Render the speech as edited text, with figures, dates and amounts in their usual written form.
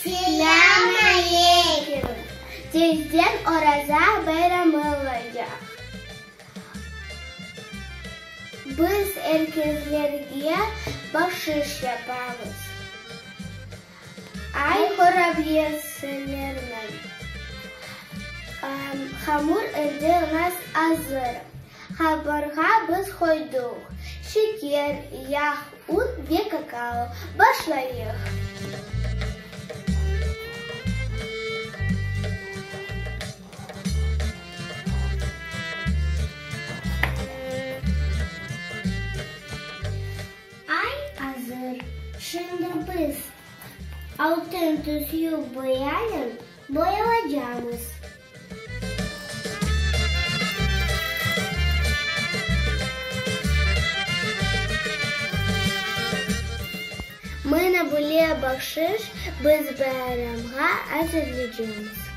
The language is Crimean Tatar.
Selâm aleyküm! Tezden Oraza bayramı olacaq. Biz er keslerge bahşış yapamız. Ay qurabiyesilerni. Hamur endi azır. Hamırğa biz qoyduq şeker, yağ, un ve kakao. Başlayıq! Ay azır. Şimdi biz altın tüslü boyanen boyalacamız. Mına böyle bahşış biz bayramğa azırlaycamız.